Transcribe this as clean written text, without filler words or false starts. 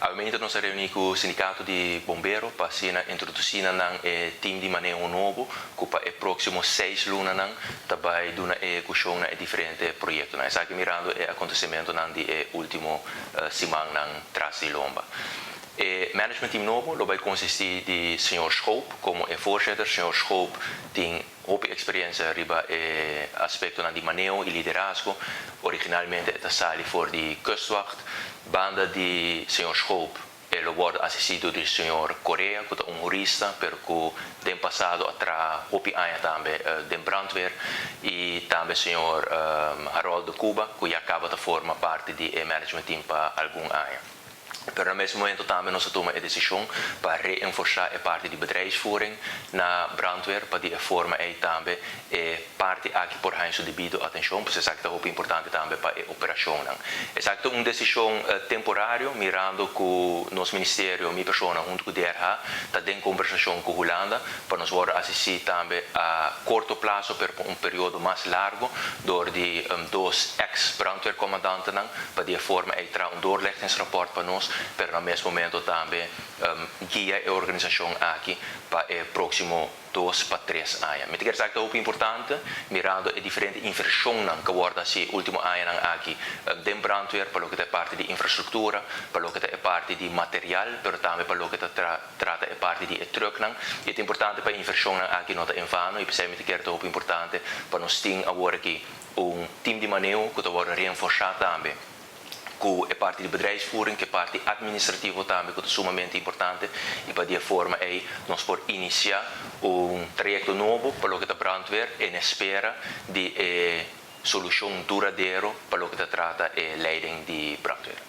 Awe nos a reuni cu sindicato di bombero pa asina introduci nan e team di maneho nobo cu pa e proximo 6 lunanan ta bay duna ehecucion na e diferente proyectonan. Esaki mirando e acontecimentonan di e ultimo simannan tras di lomba. E management team nobo lo bay consisti di señor Schoop como e voorzitter. Señor Schoop tin hopi experiencia riba e aspecto di maneho y liderazgo. Originalmente e ta sali for di Kustwacht. Banda di señor Schoop e lo wordo asisti di señor Correa, cu ta un hurista, pero cu den pasado a traha hopi aña tambe den brandweer, y tambe señor Harold Cuba, cu ya caba di forma parti di e management team pa algun aña. Pero na mes momento tambe nos a tuma e decision pa reforsa e parti di bedrijfsvoering na brandweer, pa di forma ey tambe e parti aki por haya su debido atencion, pasobra esaki ta hopi importante tambe pa e operacionnan. Esaki ta un decision temporario, mirando cu nos ministerio, mi persona hunto cu DRH, ta den conversacion cu Hulanda, pa nos por asisti tambe a corto plaso, pero pa un periodo mas largo, door di dos ex-brandweercommandanten, pa di forma ey traha un doorlichtingsrapport pa nos, pero na mes momento tambe guia e organisacion aki pa e proximo 2 pa 3 aña. Mi ta kere ta importante, mirando e diferente inversionnan cu a wordo haci ultimo aña aki den brandweer, pa loke ta parti di infrastructura, pa loke ta parti di material, pero tambe pa loke ta trata e parti di trucknan. Y ta importante pa e inversionnan aki no ta en vano, y pesey mi ta kere ta importante pa nos tin awor aki un team di maneho cu ta reforsa tambe cu e parti di bedrijfsvoering, cu e parti administrativo tambe, cu ta sumamente importante, y pa di forma ey nos por inicia un trayecto nobo pa loke ta brandweer en espera di solucion duradero pa loke ta trata e leiding di brandweer.